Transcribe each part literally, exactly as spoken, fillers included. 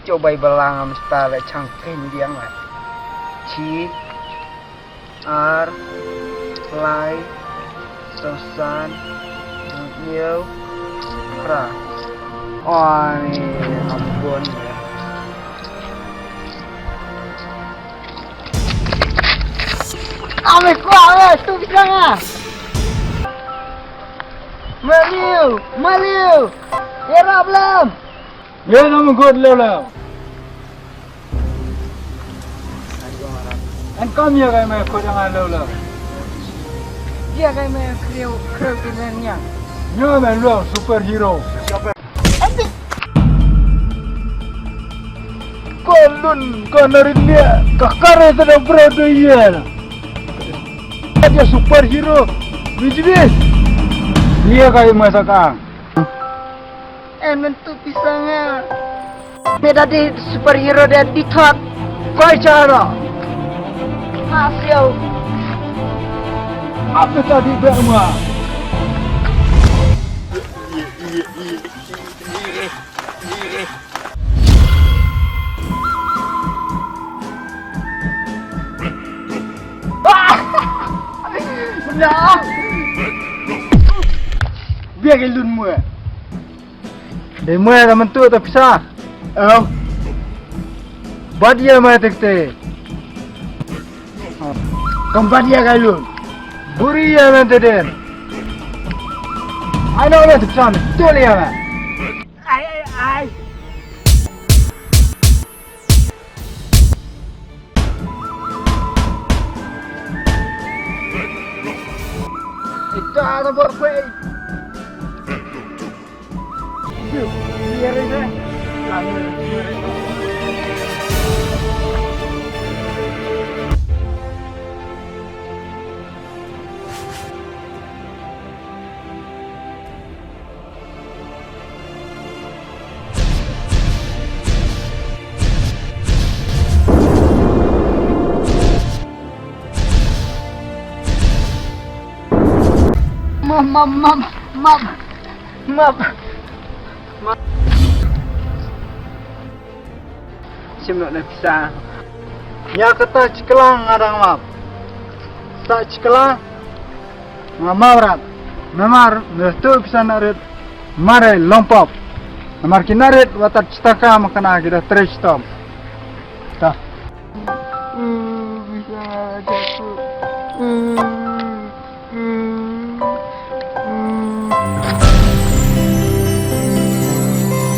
Coba i balang am sta la chang ken diang la. Chi, ar, lai, sosan, nyew, pra. Ai, ampun. Ame kwa, ame tu bisa nga. Maliu, maliu. Era belum. Ye na mengkot leu leu. En kam ya kai me kot yang leu leu. Dia kai me kriu kriu di nya. Nyo me leu superhero. Ko lun ko narin nia ka kare ta da bro do ye. Dia superhero. Bijbis. Nia kai me saka. En mentu pisanga. Me dadi superhero de di thot. Koi charo. Masio. Apa tadi berma? Nah. Biar ke lun mua. Dei mwe da mentu ta pisa. Au. Bad ya mwe tekte. Kam bad ya kai lun. Buri ya mwe te den. Ai no mwe te pisa me. Tu le ya mwe. Ai ai ai. Ita na bor kwe. Map, map, map, map. Map. Map. Sim nok na pisa. Ya kata chiklang ngadang map. Sa chiklang. Nga mawrat. Namar me tu pisa narit. Mare lompop. Namar ki narit watat chitaka makana ki da tre chitom. Ta.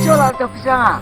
Chola ka pisa nga.